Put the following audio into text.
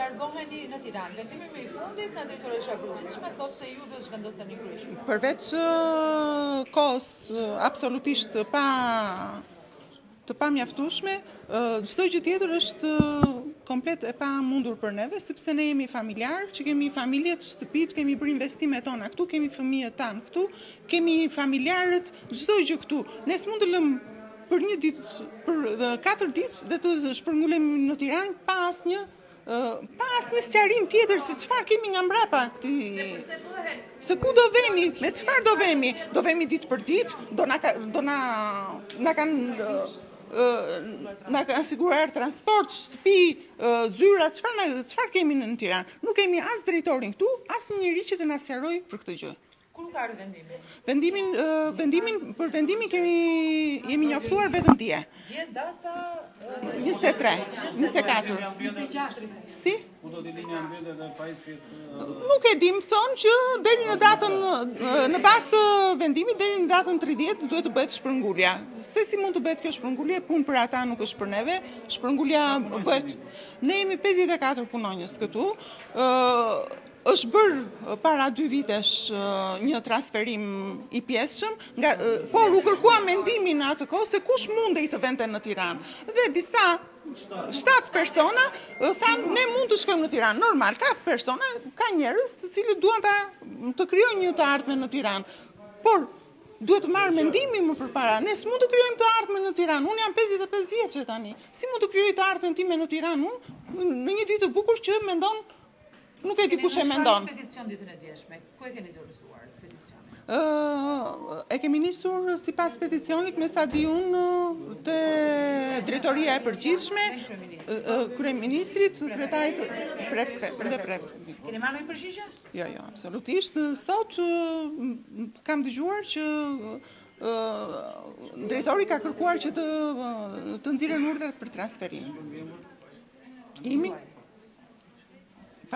largoheni në Tiranë. Vendimi më i fundit nga drejtoresha e përgjithshme thotë se ju duhet të zhvendoseni në kryeqytet. Përveç kohës absolutisht të pa të pamjaftueshme, çdo gjë tjetër është komplet e pamundur për neve, sepse ne jemi familjarë, që kemi familjet, shtëpitë, kemi bërë investimet tona këtu, kemi fëmijët tanë këtu, kemi familjarët, çdo gjë këtu. Ne s'mund të lëmë për një ditë, për 4 ditë dhe të shpërngulemi në Tiranë pa asnjë pa asnjë sqarim tjetër se çfarë kemi nga mbrapa këtij. Se ku do vemi, me çfarë do vemi? Do vemi ditë për ditë, do na do na na kanë na kanë siguruar transport, shtëpi, zyra, çfarë na çfarë kemi në Tiranë? Nuk kemi as drejtorin këtu, as një njeri që të na sqarojë për këtë gjë. Kur ka ardhur vendimi? Vendimin, vendimin, për vendimin kemi, jemi njoftuar vetëm dje. Dje data 23, 24. 26. Si? Ku do t'i lini ambientet dhe pajisjet? Nuk e dim, thonë që deri në datën, në bazë të vendimit, deri në datën 30 duhet të bëhet shpërngulja. Se si mund të bëhet kjo shpërngulje, punë për ata nuk është për neve, shpërngulja bëhet... Ne jemi 54 punonjës këtu, Është bërë para dy vitesh një transferim i pjesshëm, nga, por u kërkua mendimi në atë kohë se kush mundej të vente në Tiranë. Dhe disa 7 persona thanë ne mund të shkojmë në Tiranë. Normal, ka persona, ka njerëz të cilët duan ta të krijojnë një të ardhme në Tiranë. Por duhet të marrë mendimi më përpara. Ne s'mund të krijojmë të ardhme në Tiranë. Unë jam 55 vjeçe tani. Si mund të krijoj të ardhmen time në Tiranë unë në një ditë të bukur që mendon Nuk e di kush e mendon. Keni peticion ditën e djeshme. Ku e keni dorëzuar peticionin? E kemi nisur sipas peticionit me sa di unë te drejtoria e përgjithshme, kryeministrit, kryetarit prep dhe prep. Keni marrë një përgjigje? Jo, jo, absolutisht. Sot kam dëgjuar që drejtori ka kërkuar që të të nxirren urdhrat për transferim. Imi?